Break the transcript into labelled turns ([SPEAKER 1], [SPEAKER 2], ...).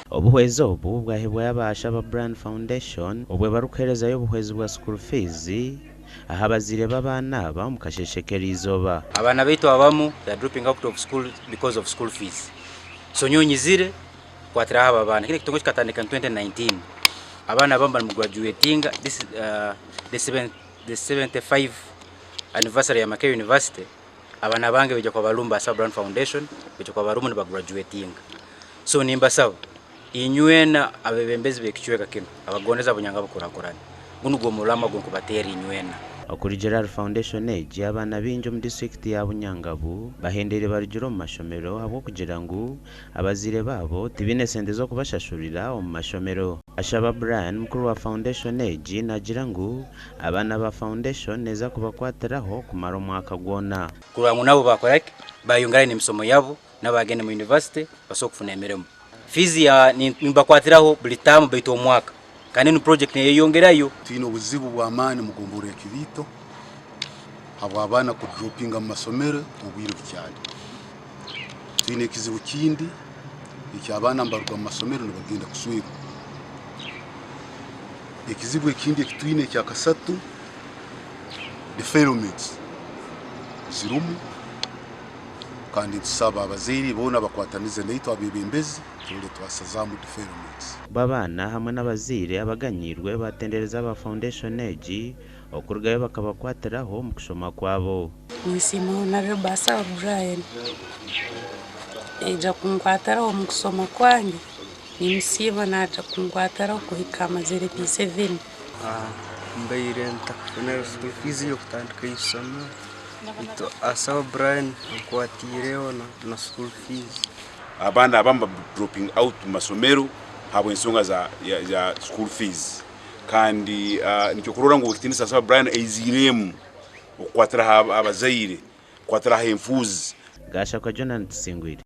[SPEAKER 1] Obuhwezi obu bwahebwayo aba Ashaba Brian Foundation obwe barikuherezayo obuhwezi bwa school fees aha bazaire b'abaana aba omu kasheeshe k'eriizooba.
[SPEAKER 2] Abaana baitu abamu they are dropping out of school because of school fees so nyowe nyizire kukwatiraho aba baana. Kinu ekitongore kikatandika in 2019 abaana abamu bari mugraduatinga this is the 75 anniversary ya Makerere University. Abaana bange baija kuba barimu ba Sir Brown Foundation, baija kuba barimu nibagraduatinga. So nimbasaba inywena abebembezi b'ekicweka kinu abagondeza Bunyangabu kurakurana, gunu gwo muramwa ogu nkubaterra inywena.
[SPEAKER 1] Okurugiirira ahari foundation egi, abaana baingi omu disiturikiti ya Bunyangabu bahendeire barugire omu mashomero ahabw'okugira ngu Abazaire baabo tibaine sente z'okubashashurira omu mashomero. Ashaba Brian, mukuru wa foundation egi naagira ngu abaana ba foundation neeza kubakwatiraho kumara omwaka gwona.
[SPEAKER 2] Kurora ngu nabo bakora ki, bayongerayo n'emisomo yabo, nabo bagende mu university basobole kufuna emirimo. Fees ya nibakwatiraho buri term baitu omwaka kandi enu project neyeyongerayo.
[SPEAKER 3] Twine obuzibu bw'amaani omu gombolola ya Kibiito habw'abaana kuduropinga omu masomero obwire bukyali. Twine ekizibu kindi eky'abaana nibaruga omu masomero nibagenda kuswerwa. Ekizibu ekindi eki twine ekyakasatu, defilements zirimu kandi nitusaba abazaire boona bakwatanize naitwe abebembezi turole twasazaamu defilements.
[SPEAKER 1] Bo abaana hamwe n'abazaire abaganyiirwe baatendereza aba foundation egi okurugayo bakabakwatiraho omu kushoma kwabo.
[SPEAKER 4] Ninsiima na Basawo Brian yaija kunkwatiraho omu kusoma kwange, nimusiima naija kunkwatiraho kuhika mazire P7.
[SPEAKER 5] Mbaire ntakafunire school fees y'okutandika eisomero beitu Asawo Brian ankwatiireho na school fees.
[SPEAKER 6] Abaana abamu ba dropping out omu masomero ahabw'ensonga za school fees kandi nikyokurorraho ngu Ow'ekitiinisa Asawo Brian aiziiremu okukwatira aha abazaire, kukwatira aha enfuuzi.
[SPEAKER 1] Gashakwa Jonah Tusingwire.